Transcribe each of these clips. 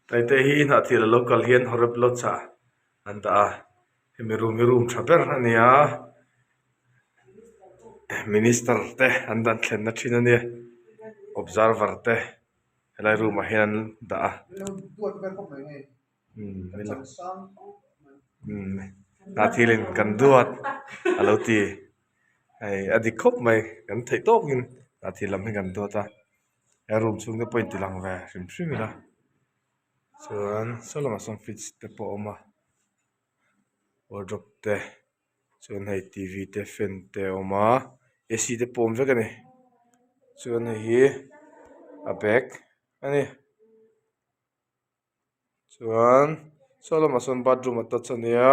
Taite hi hnahthil a lo kal hian Horeb Lodge ah an dah a hemi room hi room tha ber a ni a minister te an dan thlenna thin a nia observer te helai room ah hian an dah a. Hnahthil in kan duat a lo ti hei a dik khawp mai kan theih tawkin hnahthil lam hi kan duat a he room chhung te pawh in ti lang ve hrim hrim ila chuan saw lamah sawn fridge te pawh a awm a wardrobe te chuan hei t v te fan te a awm a a c te pawh a awm vek a ni chuan hei hi a bag a ni. Chuan saw lamah sawn bathroom attach a nia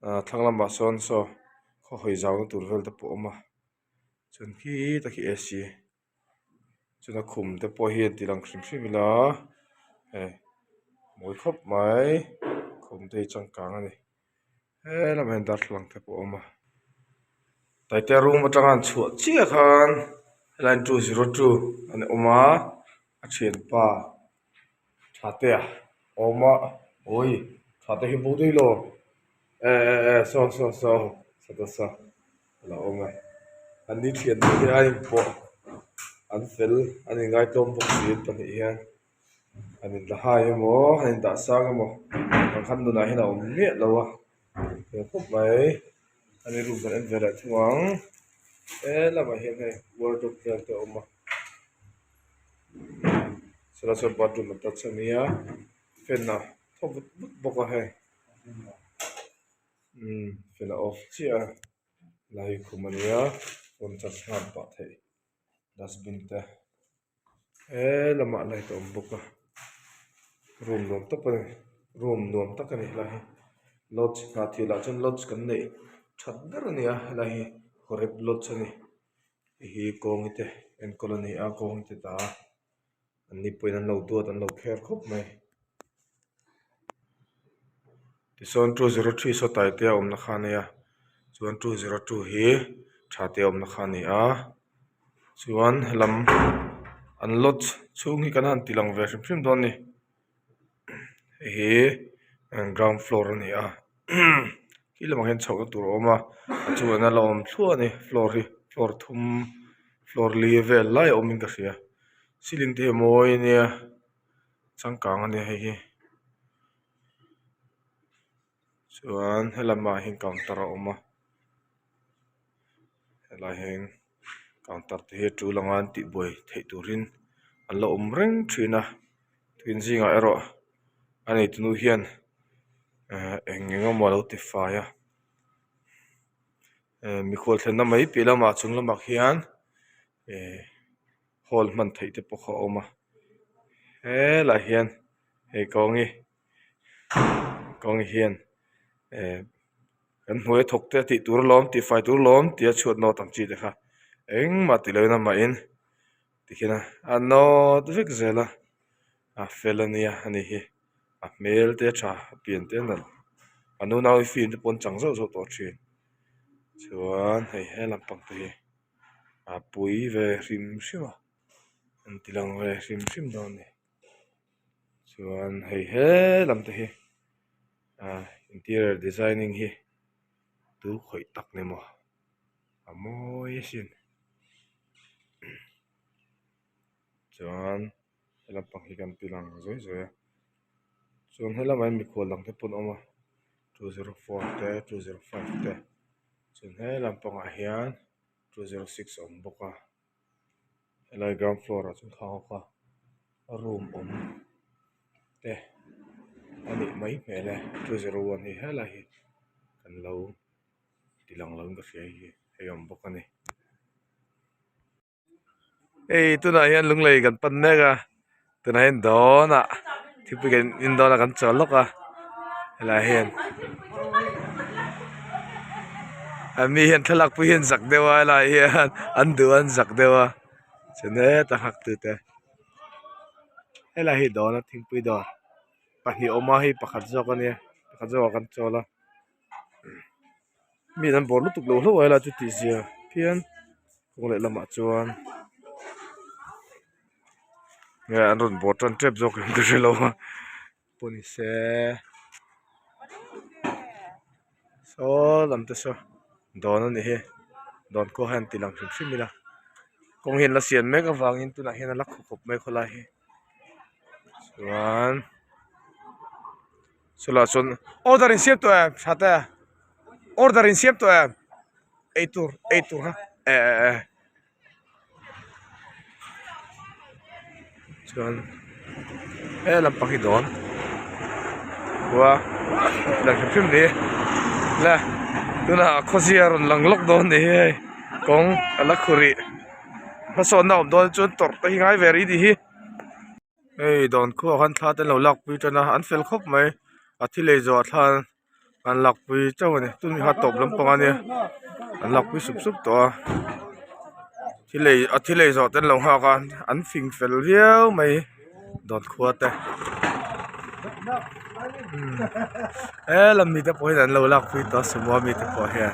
ah thlang lamah sawn saw khaw hawi zau na tur vel te pawh a awm a chuan khi tak hi a c chuan a khum te pawh hi an ti lang hrim hrim ila hei mawi khawp mai khum te hi changkang a ni he lamah hian darthlalang te pawh a awm a taitea room atanga an chhuah chiah khan helai 202 a ni awm a a thianpa. Thatea a awm a awi Thate hi bo daih lo e e e saw saw saw sata sa a lo awm e an ni thian te hi a inpawh an fel an inngaihtlawm bawk si an pahnih hian an inla hai emaw an indah sang emaw ang khan nunah hian a awm miah lo a hmel khawp mai ani room kan en ve leh thung ang he lamah hian hei wardrobe vel te a awm a. Sawlai sawn bathroom a touch a nia fan a thaw vut vut bawk a hei umm fan a off chiah a helai hi khum a nia phone charge nghal pah theih dustbin te he lamah light a awm bawk a room nuam tak a ni room nuam tak a ni helai hi lodge hna thil ah chuan lodge kan neih that ber a ni a helai hi horep lodge a ni. Hei hi kawngi te enkawl a ni a kawngi te ta an ni pawhin an lo duat an lo kher khawp mai tichuan 203 saw taite a awmna kha a nia chuan 202 hi tha te a awmna kha a ni a chuan helam an lodge chhung hi kan han ti lang ve hrim hrim dawn a ni. Hei hi ground floor a ni a khi lamah hian chhohna tur a awm a a chungah hian a la awm thluah a ni floor hi floor thum floor li vel lai a awmin ka hria ceiling te hi a mawi a nia changkang a nia hei hi chuan helamah hian counter a awm a helaiah hian counter te hi a tul anga an tihbuai theih turin an la awm reng thin a tin zingah erawh a neitunu hian ehh eng eng emaw a lo ti fai a ehh mikhual thlenna mai piah lamah chung lamah khian ehh hall hman theih te pawh kha a awm a helaiah hian hei kawngi kawngi hian ehh. Kan hnuai a thawk te a tih tur alawm tih fai tur alawm tih a chhuat nawt ang chi te kha engmah tih loin amahin tikhian a nawt vek zel a a fel a nia ani hi a hmel te a tha a pian te a nalh a nunau hi film te pawh an chang zauh zauh tawh thin chuan hei he lampang te hi a pui ve hrim hrim a an ti lang ve hrim hrim dawn a ni chuan hei he lam te hi. Ah interior designing hi tu khawih tak ni maw a mawi asin chuan he lampang hi kan ti lang zawi zawi a chuan helamah hian mikhual dang te pawh an awm a 204 te 205 te chuan he lampangah hian 206 a awm bawk a. Helai ground floor ah chuan thau kha room awm te a nih mai hmel e 201 hi helai hi kan lo ti lang lo in ka hria hei hi a awm bawk a ni. Hei tunah hian lunglei kan pan mek a tunah hian dawnah thingpui kan in dawn a kan chawl lawk a helaiah hian a mi hian thlalak pui hian zak deuh a helaiah hian an duh a an zak deuh a chuan heta nghak tute helai hi dawna thingpui dawr pahnih awm a hei pakhat zawk a nia pakhat zawk ah kan chawl a mi an bawr lutuk lo hlauh a helai chu tih zia phian kawng lehlamah chuan. Nge an rawn bawh tan tep zawk em ka hre lo a pawh ni se saw lam te saw dawn a ni hi dawn khua hian ti lang hrim hrim ila kawng hi an la siam mek avangin tunah hian a la khaw khawp mai khawlai hi chuan chulaiah chuan order in siam tawh em tha te order in siam tawh em eitur eitur kha eh eh eh. Chuan he lampang hi dawn khua lang hrim hrim ni la tunah khawzia a rawn lang lawk dawn ni hi hei kawng a la khu rih hmasawnna awm dawn chuan tawrh te hi ngai ve rih ni hi. Hei dawn khuaah khan thla te an lo lakpui tan a an fel khawp mai a thil ei zawhah thla an lakpui chauh a ni tun hi kha tawp lampang a nia an lakpui sup sup tawh a thil ei a thil ei zawh te an lo nghak a an fing fel viau mai dawn khua te helam mite pawh hian an lo lakpui tawh a sumo mite pawh hian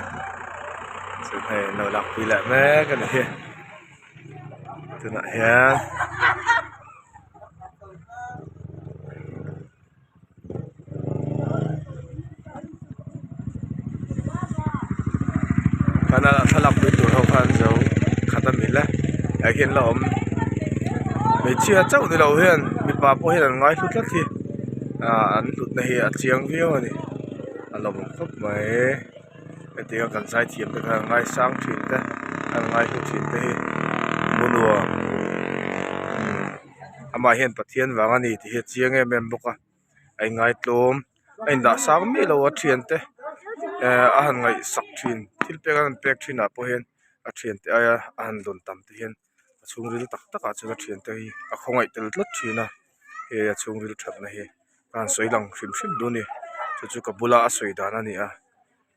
chuan hei an lo lakpui leh mek a ni hi. Tunah hian khana thlalak pui tur ho khan zo khat a mil e ah hian la awm hmeichhia chauh ni lo hian mipa pawh hian an ngai hlu tlat hi ah an hlutna hi a chiang viau a ni a lawmawm khawp mai. Hetiang a kan zai thiam te khan ngaisang thin te an ngaihlu thin te hi hmuhnuam amah hian Pathian vang a ni tih hi a chiang em em bawk a a inngaitlawm a indah sang miah lo a thiante eh a han ngaihsak thin thil pek a han pek thin ah pawh hian a thiante aia a han dawn tam te hian a chhungril tak tak ah chuan a thiante hi a khawngaih tel tlat thin a hei a chhungril thatna hi a han sawi lang hrim hrim duh a ni chu chu ka bula a sawi dan a ni a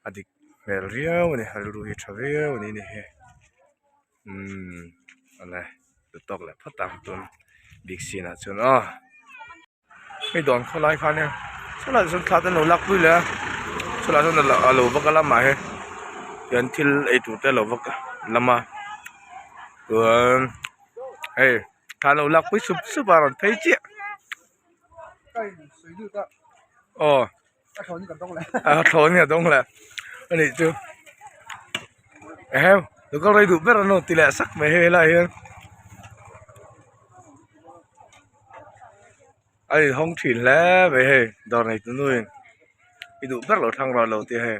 a dik hmel riau a ni a rilru hi tha viau a ni ni hi umm awle duhtawk leh phawt ang tun bik sin ah chuan aw. Hei dawn khawlai khan e chulaiah chuan thla te an lo lak pui leh a chulaiah chuan a lo va kal a mah hi tian thil ei tur te a lo va lam a chuan hei thla an lo lak pui sup sup a rawn phei chiah aw a thlawn in a dawng leh a nih chu eheu lo kal rei duh ber an lo ti leh sak mai hei helaiah hian. A inhawng thin hle mai hei dawr nei tu nuin i duh ber lo thlang rawh lo tih hei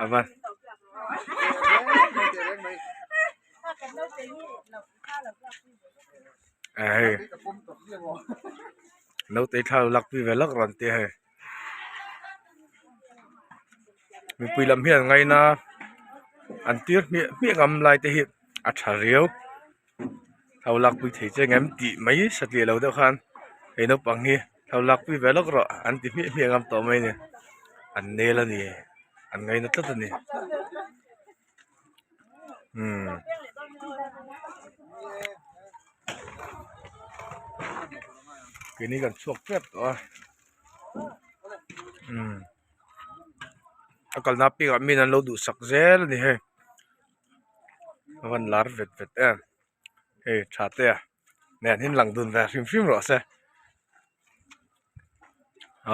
a va a hei naute thla lo lakpui ve lawk rawn tih hei mipui lam hian ngaina an tir hmiah hmiah ngam lai te hi a tha riau. Thau lakpui thei che ngem tih mai satliah lo deuh khan hei naupang hi thau lakpui ve lawk rawh an ti hmiah hmiah ngam tawh mai a ni an nel a ni an ngaina tlat a ni umm. Keini kan chhuak tep tawh a umm a kalna piangah min an lo duhsak zel a ni hei. A van lar vet vet em hei tha te a nen hin lang dun ve hrim hrim rawh se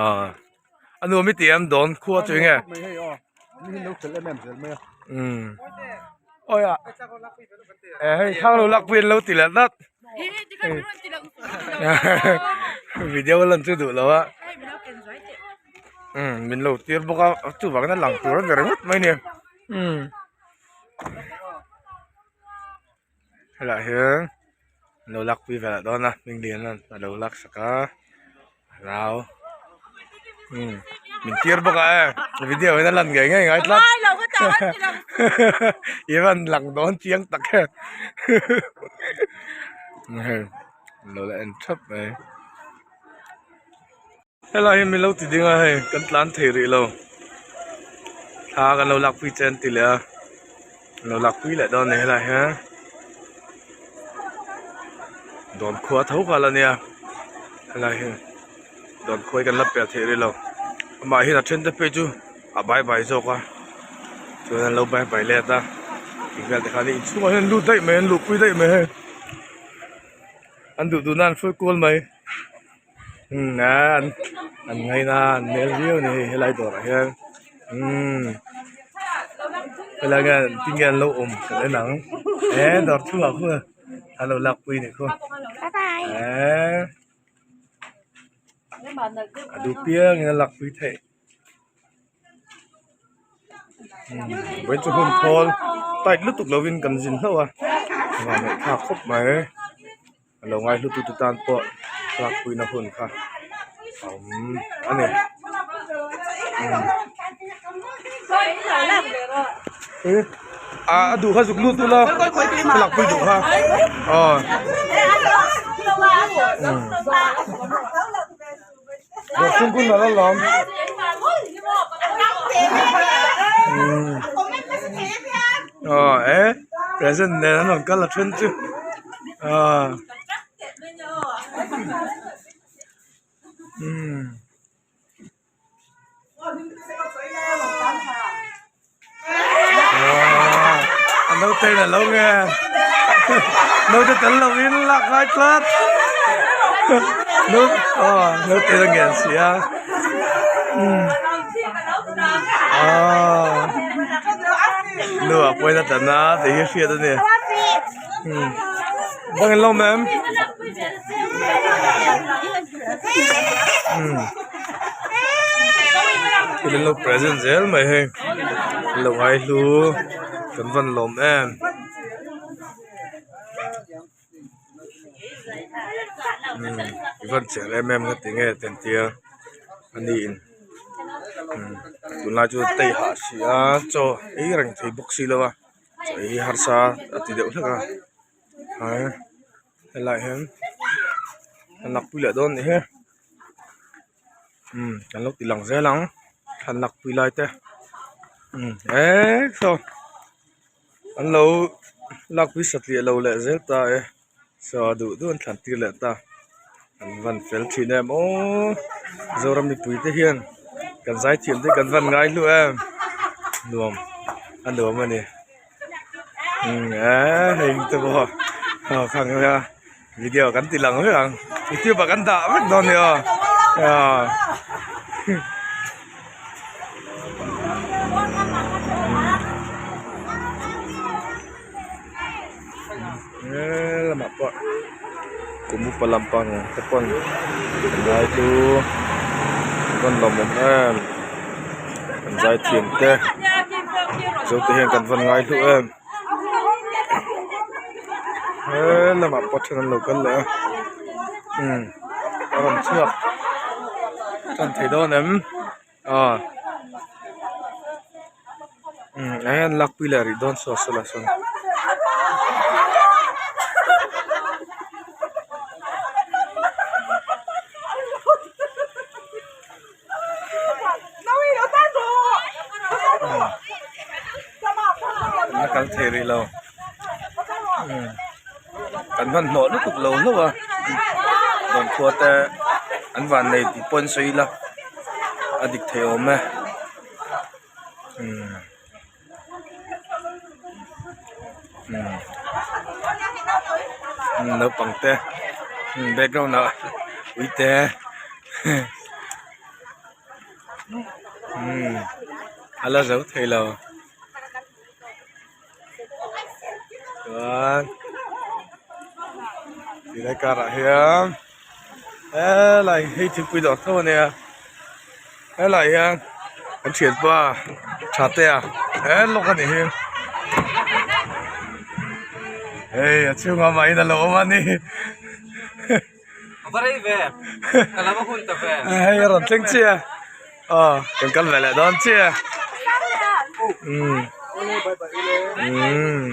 aaa a nuam i tih em dawn khua chu enge umm awi a eh hei thlang lo lakpui an lo ti leh dat video lan chu duh lo a umm min lo tir bawk a chuvangin a lang tur a ni ringawt mai a ni. Umm helaiah hian an lo lakpui ve leh dawn a hming lian an a lo lak sak a nau umm min tir bawk a e video in a lan ngei ngei ngai tlat i van lang dawn chiang tak e hei an lo la en thap mai. Helai hi min lo ti ding a hei kan tlan thei rih lo thla kan lo lakpui che an ti leh a an lo lakpui leh dawn a ni helai hian dawn khua tho kha la nia helai hi dawn khua hi kan la pel thei rih lo amah hian a then te phei chu a bai bai zawk a chuan an lo bai bai let a tih vel te khan inchhungah hian an lut daih mai an luhpui daih mai hei. An duh duhna an hruai kual mai. Umm an an ngaina an hmel viau a ni hei helai dawrah hian umm helai hian tinge an lo awm kan en ang he dawr chhungah khuan an lo lakpui a nih khu eee a duh piangin a lakpui theih. Vawiin chu hun thawl tight lutuk lovin kan zin hlauh a vanneihthlak khawp mai a lo ngai hlutu te tan pawh tlakpuina hun kha a awm a ni. A duh kha zuk lut ula ka lakpui duh kha aw. Aw e present nen an rawn kal a then chu aw umm. A naute in a lo nge naute tel lo in lak ngai tlat aw naute in a ngen si a aw nu ah pawhin a tlan a tih hi hriat a ni bang in lawm em. Thil an lo present zel mai hei an lo ngai hlu kan van lawm em. I van cher em em nga ti nge te an tia a ni in tunlai chu tei hah si a chaw ei reng thei bawk si lo a chaw ei hi harsa a ti deuh hlek a helaiah hian an lakpui leh dawn a nih hi umm kan lo ti lang zel ang thlan lakpui lai te umm eee saw an lo lakpui satliah lo leh zel ta e saw a duh duh an thlan tir leh ta an van fel thin em aww Zoram mipui te hian kan zaithiam te kan van ngai hlu em nuam a nuam a ni. Umm eee hei te pawh aw khang nia video kan ti lang vek ang youtube ah kan dah vek dawn nia aw. He lamah pawh kum upa lampang te pawn an ngai chu an rawn lawmawm em an zaithiam te zo te hian kan vawn ngai hluh em he lamah pawh then an lo kal leh a umm a rawn chhuak tan thei dawn em aw umm ah hian lakpui leh rih dawn saw saw lah sawn. La kal thei rih lo umm kan hmanhmawh lutuk lo hlauh a dawnkhua te an van nei tih pawh an sawi ila a dik thei awm e umm umm naupang te background ah uite umm a la zo thei lo. Chuan tilai karah hian helai hei thingpui dawr tho ania helai hian kan thianpa Thatea he lawk anih hi hei a chhungah mah in alo awm a ni. Va rei ve ka lam a hun ta ve. Hei a rawn thleng chiah a aw kan kal ve leh dawn chiah a umm umm.